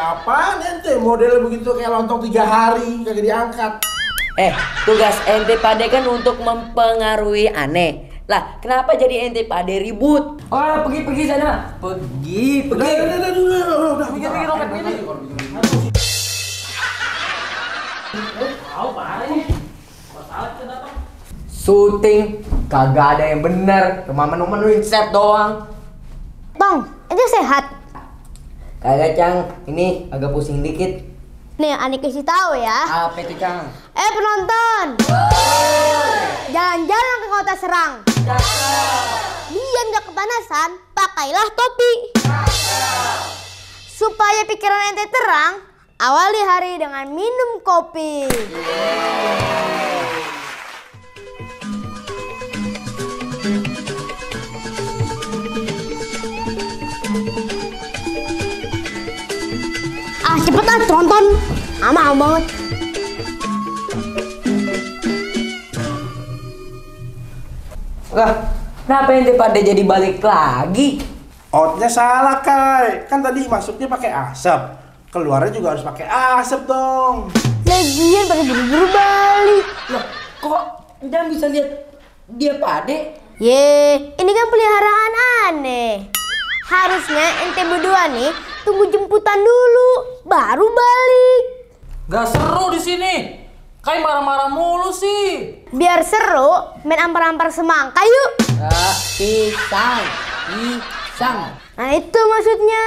apaan ente? Modelnya begitu kayak lontong 3 hari kagak diangkat. Tugas ente pade kan untuk mempengaruhi aneh. Lah, kenapa jadi ente pade ribut? Oh, pergi sana. Pergi. Udah. Pergi roket begini. Syuting kagak ada yang bener, cuma menu-menuin set doang. Bang, ente sehat? Kagak, Cang. Ini agak pusing dikit. Nih, Ani kasih tahu ya. Apa itu, Cang? Penonton. Jalan-jalan ke kota Serang. Biar nggak kepanasan, pakailah topi. Supaya pikiran ente terang, awali hari dengan minum kopi. Cepetan tonton, mau banget. Lah, kenapa ente pada jadi balik lagi? Outnya salah, Kai. Kan tadi masuknya pakai asap. Keluarnya juga harus pakai asap dong. Lagian pakai buru-buru balik. Loh, kok jangan bisa lihat dia pade? Ini kan peliharaan aneh. Harusnya ente berdua nih tunggu jemputan dulu, baru balik. Gak seru di sini. Kayak marah-marah mulu sih. Biar seru, main ampar-ampar semangka yuk. Pisang. Nah itu maksudnya.